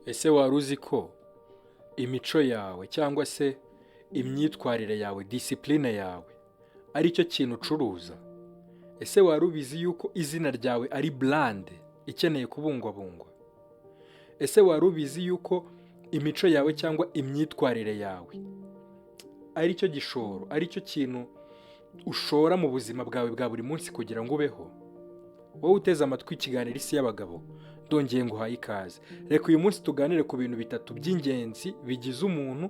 Ese wari uzi ko imico yawe cyangwa se imyitwarire yawe, discipline yawe, ari cyo kintu ucuruza? Ese wari ubizi yuko izina ryawe ari brand ikeneye kubungwabungwa? Ese wari ubizi yuko imico yawe cyangwa imyitwarire yawe ari cyo gishoro, ari cyo kintu ushora mu buzima bwawe bwa buri munsi kugira ngo ubeho? Wowe uteze amatwi ikiganiro Isi y'Abagabo, ndongeye nguhaye ikaze. Reka uyu munsi tuganire ku bintu bitatu by'ingenzi bigize umuntu,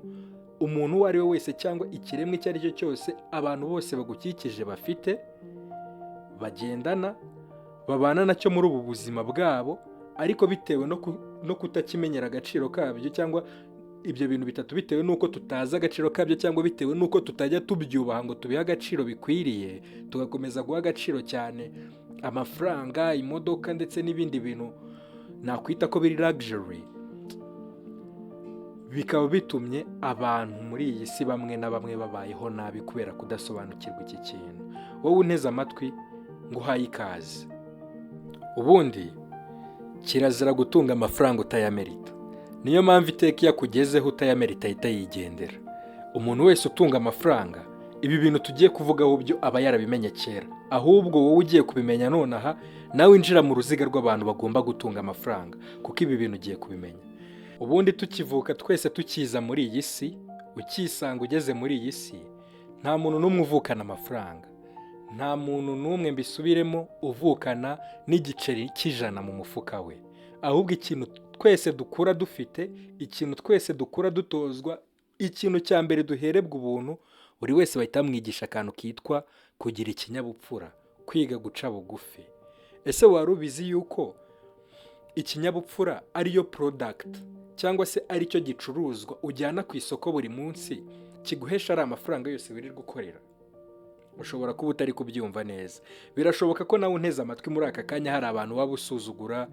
umuntu uwo ari we wese cyangwa ikiremwa icyo ari cyo cyose, abantu bose bagukikije bafite, bagendana, babana nacyo muri ubu buzima bwabo, ariko bitewe no kutakimenyera agaciro kabyo, cyangwa ibyo bintu bitatu bitewe n'uko tutazi agaciro kabyo, cyangwa bitewe n'uko tutajya tubyubaha ngo tubihe agaciro bikwiriye, tugakomeza guha agaciro cyane amafaranga, imodoka ndetse n'ibindi bintu nakwita ko biri luxury, bikaba bitumye abantu muri iyi si bamwe na bamwe babayeho nabi kubera kudasobanukirwa iki kintu. Wowe unteze amatwi, nguhaye ikaze. Ubundi kirazira gutunga amafaranga utayamerita. Niyo mpamvu iteka iyo akugezeho utayamerita ahita yigendera. Umuntu wese utunga amafaranga, ibi bintu tugiye kuvugaho byo aba yarabimenye kera. Ahubwo wowe ugiye kubimenya nonaha, nawe winjira mu ruziga rw'abantu bagomba gutunga amafaranga, kuko ibi bintu ugiye kubimenya. Ubundi tukivuka twese, tukiza muri iyi si, ukisanga ugeze muri iyi si, nta muntu n'umwe uvukana amafaranga. Nta muntu n'umwe, mbisubiremo, uvukana n'igiceri cy'ijana mu mufuka we. Ahubwo ikintu twese dukura dufite, ikintu twese dukura dutozwa, ikintu cya mbere duherebwa ubuntu, buri wese bahita bamwigisha akantu kitwa kugira ikinyabupfura, kwiga guca bugufi. Ese wari ubizi yuko ikinyabupfura ariyo product cyangwa se aricyo gicuruzwa ujyana ku isoko buri munsi kiguhesha ari amafaranga yose wirirwa ukorera? Ushobora kuba utari kubyumva neza. Birashoboka ko nawe unteze amatwi muri aka kanya hari abantu waba usuzugura,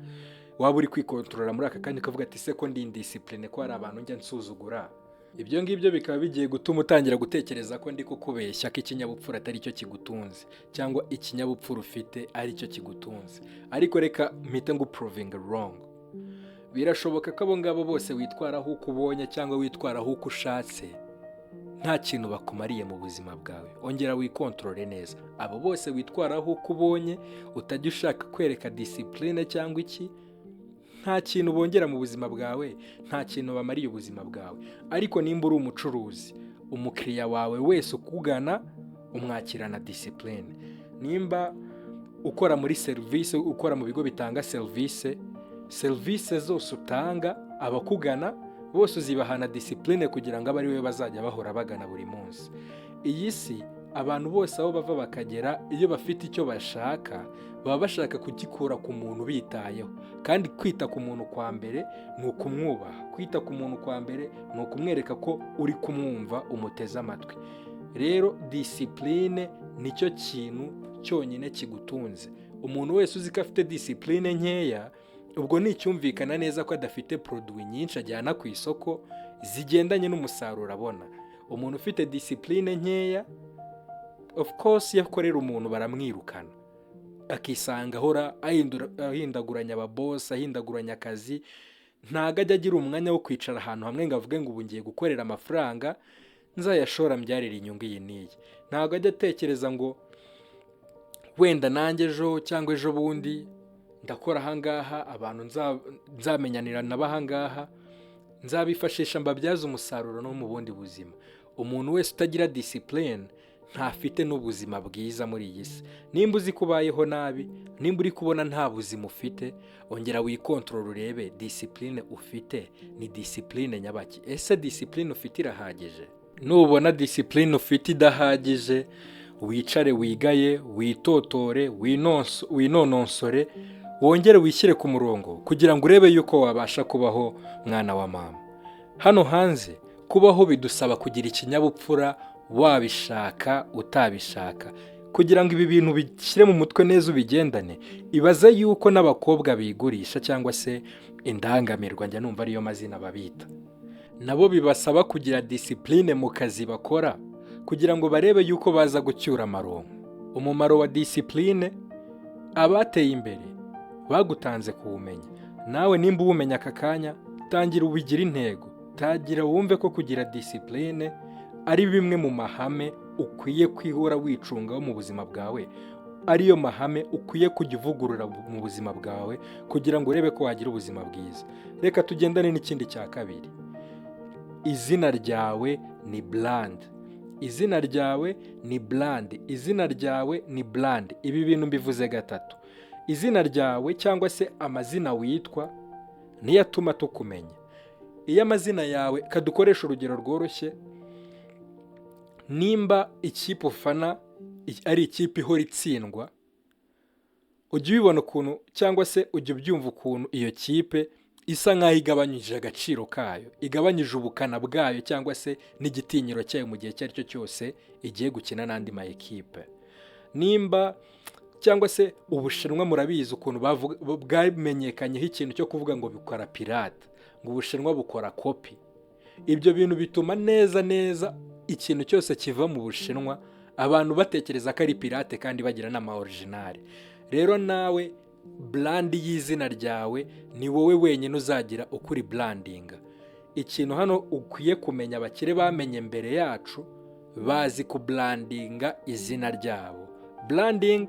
waba uri kwikontorora muri aka kanya ukavuga ati: "Se ko ndi indiscipline, ko hari abantu njya nsuzugura?" Ibyo ngibyo bikaba bigiye gutuma utangira gutekereza ko ndi kukubeshya, ko ikinyabupfura atari cyo kigutunze cyangwa ikinyabupfura ufite ari cyo kigutunze. Ariko reka mpite ngu provinga wrong. Birashoboka ko abo ngabo bose witwaraho uko ubonye cyangwa witwaraho uko ushatse nta kintu bakumariye mu buzima bwawe. Ongera wikontorore neza. Abo bose witwaraho uko ubonye, utajya ushaka kwereka discipline cyangwa iki, nta kintu bongera mu buzima bwawe, nta kintu bamariye ubuzima bwawe. Ariko nimba uri umucuruzi, umukiriya wawe wese ukugana umwakirana discipline. Nimba ukora muri serivisi, ukora mu bigo bitanga serivisi, serivisi zose utanga abakugana bose uzibahana discipline kugira ngo abe ari we bazajya bahora bagana buri munsi. Iyi si, abantu bose aho bava bakagera, iyo bafite icyo bashaka, baba bashaka kugikura ku muntu ubitayeho. Kandi kwita ku muntu kwa mbere ni ukumwubaha, kwita ku muntu kwa mbere ni ukumwereka ko uri kumwumva, umuteze amatwi. Rero discipline nicyo kintu cyonyine kigutunze. Umuntu wese uzi ko afite discipline nkeya, ubwo ni icyumvikana neza ko adafite produit nyinshi ajyana ku isoko zigendanye n'umusaruro abona. Umuntu ufite discipline nkeya, of course, iyo akorera umuntu baramwirukana, akisanga ahora ahindaguranya ababosi, ahindaguranya akazi. Ntabwo ajya agira umwanya wo kwicara ahantu hamwe ngo avuge ngo: "Ubu ngiye gukorera amafaranga nzayashora mbyarire inyungu iyi n'iyi." Ntabwo ajya atekereza ngo: "Wenda nanjye ejo cyangwa ejo bundi ndakora ahangaha, abantu nzamenyanira nabo ahangaha nzabifashisha mbabyaze umusaruro no mu bundi buzima." Umuntu wese utagira discipline ntafite n'ubuzima bwiza muri iyi si. Nimba uzi ko ubayeho nabi, nimba uri kubona nta buzima ufite, ongera wikontorora, urebe discipline ufite ni discipline nyabaki. Ese discipline ufite irahagije? Nubona discipline ufite idahagije, wicare wigaye, witotore, winononsore, wongere wishyire ku murongo kugira ngo urebe yuko wabasha kubaho. Mwana wa mama, hano hanze kubaho bidusaba kugira ikinyabupfura, wabishaka utabishaka. Kugira ngo ibi bintu bishyire mu mutwe neza ubigendane, ibaze yuko n'abakobwa bigurisha cyangwa se indangamirwa, njya numva ariyo mazina babita, nabo bibasaba kugira discipline mu kazi bakora kugira ngo barebe yuko baza gucyura amaronko. Umumaro wa discipline abateye imbere bagutanze kuwumenya. Nawe nimba uwumenya aka kanya, Tangira ubigire intego, tangira wumve ko kugira discipline ari bimwe mu mahame ukwiye kwihora wicungaho mu buzima bwawe, ariyo mahame ukwiye kujya uvugurura mu buzima bwawe kugira ngo urebe ko wagira ubuzima bwiza. Reka tugendane n'ikindi cya kabiri. Izina ryawe ni brand, izina ryawe ni brand, izina ryawe ni brand. Ibi bintu mbivuze gatatu. Izina ryawe cyangwa se amazina witwa niyo atuma tukumenya. Iyo amazina yawe, kadukoresha urugero rworoshye, nimba ikipe ufana ari ikipe ihora itsindwa, ujya ubibona ukuntu cyangwa se ujya ubyumva ukuntu iyo kipe isa nk'aho igabanyije agaciro kayo, igabanyije ubukana bwayo cyangwa se n'igitinyiro cyayo mu gihe icyo ari cyo cyose igiye gukina n'andi ma ekipe. Nimba cyangwa se Ubushinwa, murabizi ukuntu bwamenyekanyeho ikintu cyo kuvuga ngo bukora pirate, ngo Ubushinwa bukora kopi. Ibyo bintu bituma neza neza ikintu cyose kiva mu Bushinwa abantu batekereza ko ari pirate kandi bagira n'ama original. Rero nawe brand y'izina ryawe ni wowe wenyine uzagira uko uri brandinga. Ikintu hano ukwiye kumenya, abakire bamenye mbere yacu bazi kubrandinga izina ryabo. Branding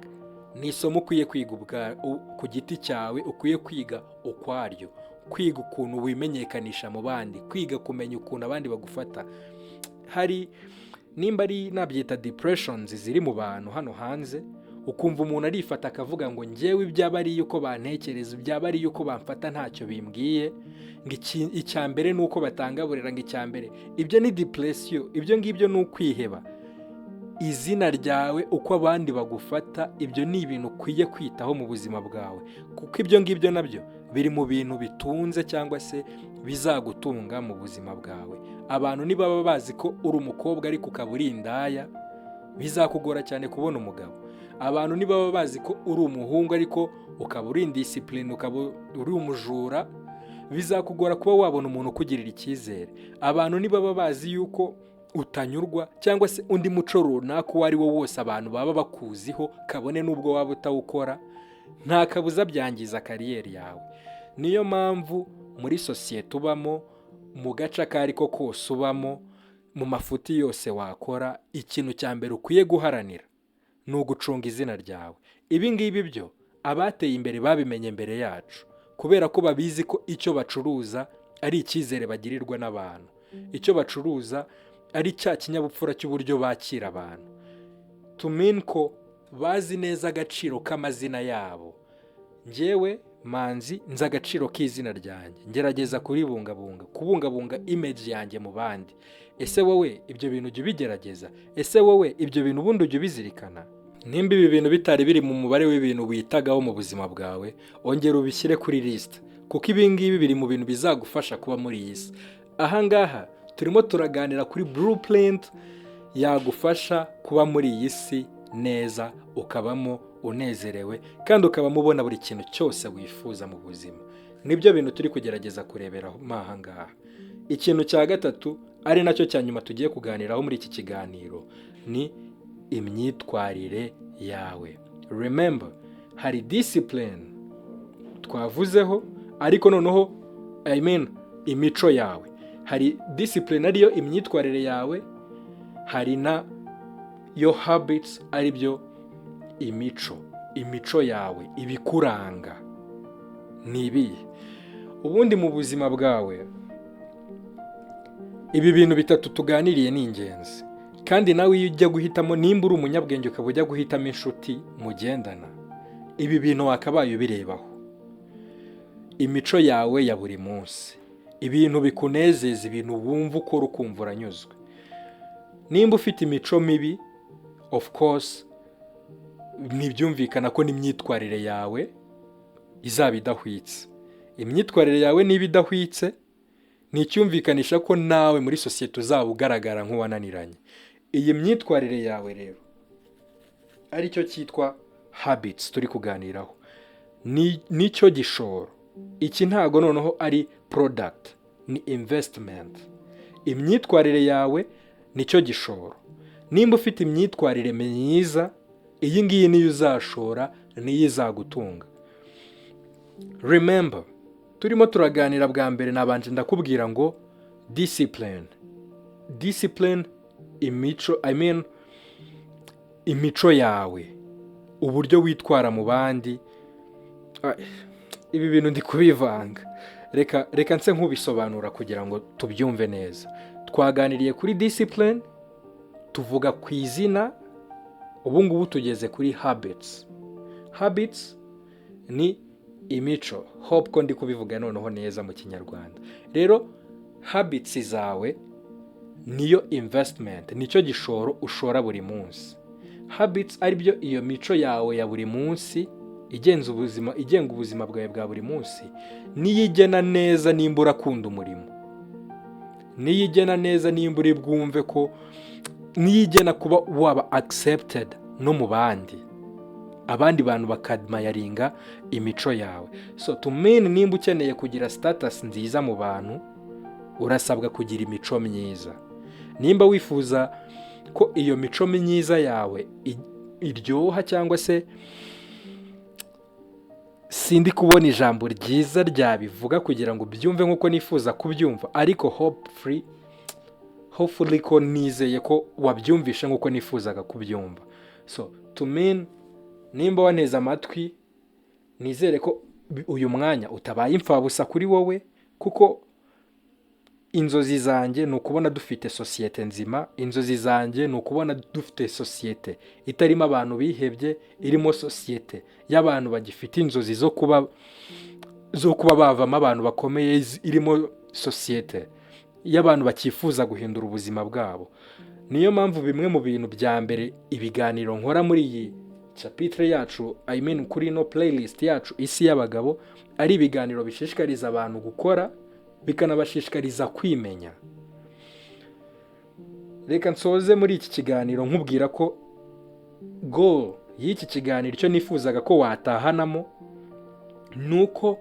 ni isomo ukwiye kwiga ku giti cyawe, ukwiye kwiga ukwaryo, kwiga ukuntu wimenyekanisha mu bandi, kwiga kumenya ukuntu abandi bagufata. Hari nimba ari nabyita depressions ziri mu bantu hano hanze, ukumva umuntu arifata akavuga ngo ngewe ibyaba ari uko bantekereza, ibyaba ari uko bamfata ntacyo bimbwiye, ngo icya mbere ni uko batangaburira, ngo icya mbere. Ibyo ni depression, ibyo ngibyo ni ukwiheba. Izina ryawe, uko abandi bagufata, ibyo ni ibintu ukwiye kwitaho mu buzima bwawe, kuko ibyo ngibyo nabyo biri mu bintu bitunze cyangwa se bizagutunga mu buzima bwawe. Abantu nibaba bazi ko uri umukobwa ariko ukaba uri indaya, bizakugora cyane kubona umugabo. Abantu nibaba bazi ko uri umuhungu ariko ukaba uri indiscipline, ukaba uri umujura, bizakugora kuba wabona umuntu ukugirira icyizere. Abantu nibaba bazi yuko utanyurwa cyangwa se undi muco runaka uwo ari wo wose abantu baba bakuziho, kabone n'ubwo waba utawukora, nta kabuza byangiza career yawe. Niyo mpamvu muri sosiyete ubamo, mu gace ako ari ko kose ubamo, mu mafuti yose wakora, ikintu cya mbere ukwiye guharanira ni ugucunga izina ryawe. Ibi ngibi byo abateye imbere babimenye mbere yacu, kubera ko babizi ko icyo bacuruza ari icyizere bagirirwa n'abantu, icyo bacuruza ari cya kinyabupfura cy'uburyo bakira abantu. Tumene ko bazi neza agaciro k'amazina yabo. Njyewe Manzi nzi agaciro k'izina ryanjye, ngerageza kuribungabunga, kubungabunga image yanjye mu bandi. Ese wowe ibyo bintu ujya ubigerageza? Ese wowe ibyo bintu ubundi ujya ubizirikana? Nimba ibi bintu bitari biri mu mubare w'ibintu witagaho mu buzima bwawe, ongera ubishyire kuri liste, kuko ibi ngibi biri mu bintu bizagufasha kuba muri iyi si. Aha ngaha turimo turaganira kuri blueprint yagufasha kuba muri iyi si neza, ukabamo unezerewe kandi ukabamo ubona buri kintu cyose wifuza mu buzima. Nibyo bintu turi kugerageza kurebera aha ngaha. Ikintu cya gatatu, ari nacyo cya nyuma tugiye kuganiraho muri iki kiganiro, ni imyitwarire yawe. Remember, hari discipline twavuzeho, ariko noneho, I mean, imico yawe. Hari discipline ariyo imyitwarire yawe, hari na yo habits, aribyo imico. Imico yawe, ibikuranga ni ibihe ubundi mu buzima bwawe? Ibi bintu bitatu tuganiriye ni ingenzi, kandi nawe iyo ujya guhitamo, nimba uri umunyabwenge ukaba ujya guhitamo inshuti mugendana, ibi bintu wakabaye ubirebaho. Imico yawe ya buri munsi, ibintu bikunezeza, ibintu wumva ukora ukumva uranyuzwe. Nimba ufite imico mibi, of course ntibyumvikana ko n'imyitwarire yawe izaba idahwitse. Imyitwarire yawe niba idahwitse, ni icyumvikanisha ko nawe muri sosiyete uzaba ugaragara nk'uwananiranye. Iyi myitwarire yawe rero, aricyo cyitwa habits turi kuganiraho, nicyo gishoro. Iki ntago noneho ari product, ni investment. Imyitwarire yawe nicyo gishoro. Nimba ufite imyitwarire myiza, iyi ngiyi niyo uzashora, niyo izagutunga. Remember. Turimo turaganira bwa mbere, nabanje ndakubwira ngo discipline, discipline, imico, I mean, imico yawe, uburyo witwara mu bandi. Ibi bintu ndi kubivanga. Reka nse nk'ubisobanura kugira ngo tubyumve neza. Twaganiriye kuri discipline, tuvuga ku izina, ubu ngubu tugeze kuri habits. Habits ni imico. Hope ko ndi kubivuga noneho neza mu Kinyarwanda. Rero habits zawe niyo investment, nicyo gishoro ushora buri munsi. Habits aribyo iyo mico yawe ya buri munsi igenza ubuzima, igenga ubuzima bwawe bwa buri munsi, niyo igena neza nimba urakunda umurimo, niyo igena neza nimba uri bwumve ko, niyo igena kuba waba accepted no mu bandi, abandi bantu bakadmiringa imico yawe. So to mean, nimba ukeneye kugira status nziza mu bantu, urasabwa kugira imico myiza. Nimba wifuza ko iyo mico myiza yawe iryoha, cyangwa se sindi kubona ijambo ryiza ryabivuga kugira ngo ubyumve nk'uko nifuza kubyumva, ariko hopefully ko nizeye ko wabyumvishe nk'uko nifuzaga kubyumva. So to mean, nimba waneze amatwi, nizere ko uyu mwanya utabaye imfabusa kuri wowe, kuko inzozi zanjye ni ukubona dufite sosiyete nzima. Inzozi zanjye ni ukubona dufite sosiyete itarimo abantu bihebye, irimo sosiyete y'abantu bagifite inzozi zo kuba bavamo abantu bakomeye, irimo sosiyete y'abantu bakifuza guhindura ubuzima bwabo. Niyo mpamvu bimwe mu bintu bya mbere, ibiganiro nkora muri iyi chapitre yacu, I mean, kuri ino playlist yacu Isi y'Abagabo, ari ibiganiro bishishikariza abantu gukora, bikanabashishikariza kwimenya. Reka nsoze muri iki kiganiro nkubwira ko goal y'iki kiganiro, icyo nifuzaga ko watahanamo, ni uko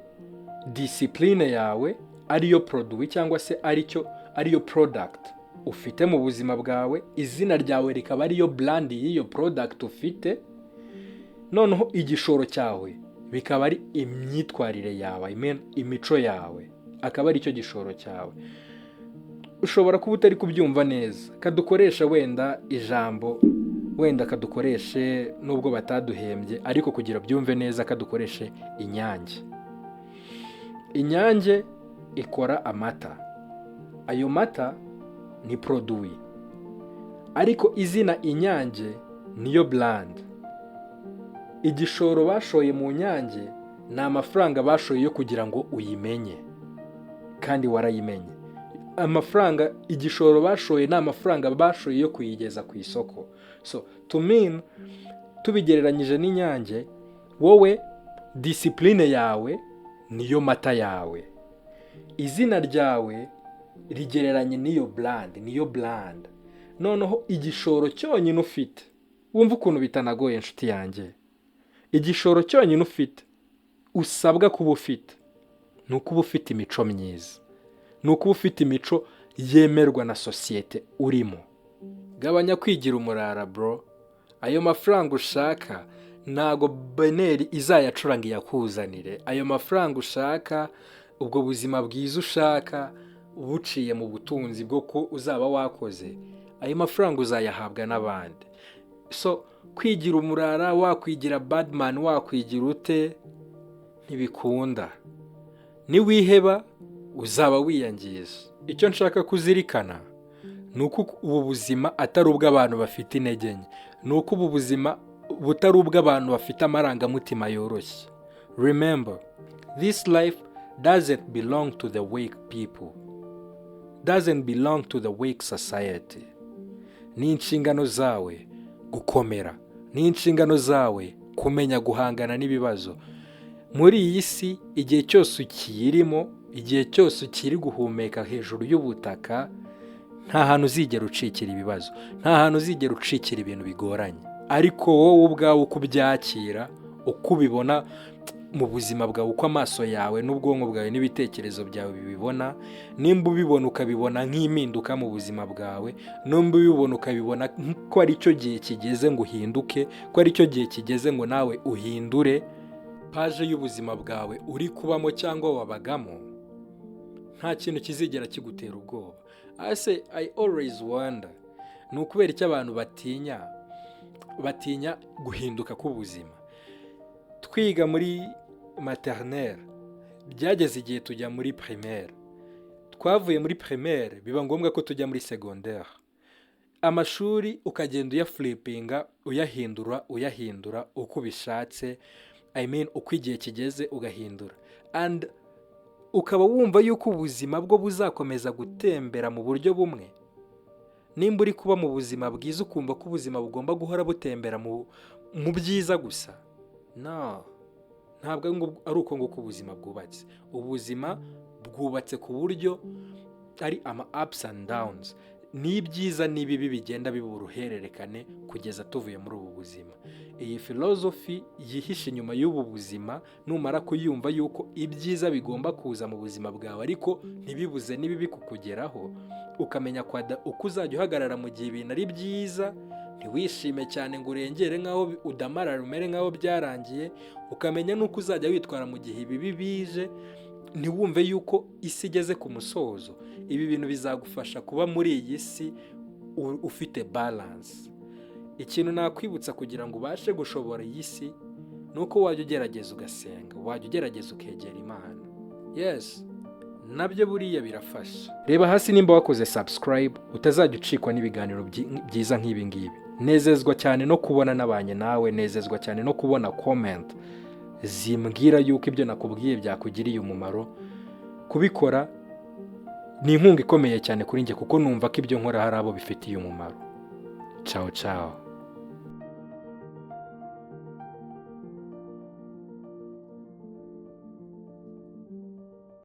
discipline yawe ariyo produit, cyangwa se aricyo ariyo product ufite mu buzima bwawe, izina ryawe rikaba ariyo brand y'iyo product ufite, noneho igishoro cyawe bikaba ari imyitwarire yawe, I mean, imico yawe akaba aricyo gishoro cyawe. Ushobora kuba utari kubyumva neza, kadukoresha wenda ijambo, wenda kadukoreshe nubwo bataduhembye, ariko kugira byumve neza kadukoreshe Inyange. Inyange ikora amata. Ayo mata ni produit, ariko izina Inyange niyo brand. Igishoro bashoye mu Nyange ni amafaranga bashoye yo kugira ngo uyimenye, kandi warayimenye. Amafaranga, igishoro bashoye ni amafaranga bashoye yo kuyigeza ku isoko. So to mean, tubigereranyije n'Inyange, wowe discipline yawe niyo mata yawe, izina ryawe rigereranye n'iyo brand, niyo brand. Noneho igishoro cyonyine ufite, wumva ukuntu bitanagoye inshuti yanjye, igishoro cyonyine ufite, usabwa kuba ufite, ni ukuba ufite imico myiza, ni ukuba ufite imico yemerwa na sosiyete urimo. Gabanya kwigira umurara, bro. Ayo mafaranga ushaka ntago BNR izayacuranga iyakuzanire. Ayo mafaranga ushaka, ubwo buzima bwiza ushaka buciye mu butunzi bwo ko uzaba wakoze, ayo mafaranga uzayahabwa n'abandi. So kwigira umurara, wakwigira badman, wakwigira ute, ntibikunda. Niwiheba uzaba wiyangiza. Icyo nshaka kuzirikana ni uko ubu buzima atari ubw'abantu bafite intege nke, ni uko ubu buzima butari ubw'abantu bafite amarangamutima yoroshye. Remember, this life doesn't belong to the weak people, doesn't belong to the weak society. Ni inshingano zawe gukomera, ni inshingano zawe kumenya guhangana n'ibibazo muri iyi si. Igihe cyose ukiyirimo, igihe cyose ukiri guhumeka hejuru y'ubutaka, nta hantu uzigera ucikira ibibazo, nta hantu uzigera ucikira ibintu bigoranye. Ariko wowe ubwawe, uko ubyakira, uko ubibona mu buzima bwawe, uko amaso yawe n'ubwonko bwawe n'ibitekerezo byawe bibibona, nimba ubibona ukabibona nk'impinduka mu buzima bwawe, nimba ubibona ukabibona ko ari cyo gihe kigeze ngo uhinduke, ko ari cyo gihe kigeze ngo nawe uhindure. Page y'ubuzima bwawe uri kubamo cyangwa wabagamo, nta kintu kizigera kigutera ubwoba. Ese I always wonder, ni ukubera icyo abantu batinya guhinduka k'ubuzima? Twiga muri maternelle, byageze igihe tujya muri primaire, twavuye muri primaire biba ngombwa ko tujya muri secondaire. Amashuri ukagenda uyaflippinga, uyahindura, uyahindura uko ubishatse, I mean, uko igihe kigeze ugahindura, and ukaba wumva yuko ubuzima bwo buzakomeza gutembera mu buryo bumwe. Nimba uri kuba mu buzima bwiza, ukumva ko ubuzima bugomba guhora butembera mu byiza gusa, no, ntabwo ari uko nguko ubuzima bwubatse. Ubuzima bwubatse ku buryo ari ama ups and downs, n'ibyiza n'ibibi bigenda biba uruhererekane kugeza tuvuye muri ubu buzima. Iyi filozofi yihishe inyuma y'ubu buzima, numara kuyumva yuko ibyiza bigomba kuza mu buzima bwawe ariko ntibibuze n'ibibi kukugeraho, ukamenya uko uzajya uhagarara mu gihe ibintu ari byiza, ntiwishime cyane ngo urengere nk'aho udamarara, umere nk'aho byarangiye, ukamenya n'uko uzajya witwara mu gihe ibibi bije, ntiwumve yuko isi igeze ku musozo. Ibi bintu bizagufasha kuba muri iyi si ufite balance. Ikintu nakwibutsa kugira ngo ubashe gushobora iyi si ni uko wajya ugerageza ugasenga, wajya ugerageza ukegera Imana. Yes, nabyo buriya birafasha. Reba hasi nimba wakoze subscribe, utazajya ucikwa n'ibiganiro byiza nk'ibi ngibi. Nezezwa cyane no kubona nabanye nawe, nezezwa cyane no kubona comment zimbwira yuko ibyo nakubwiye byakugiriye umumaro. Kubikora ni inkunga ikomeye cyane kuri njye, kuko numva ko ibyo nkora hari abo bifitiye umumaro. Ciao ciao.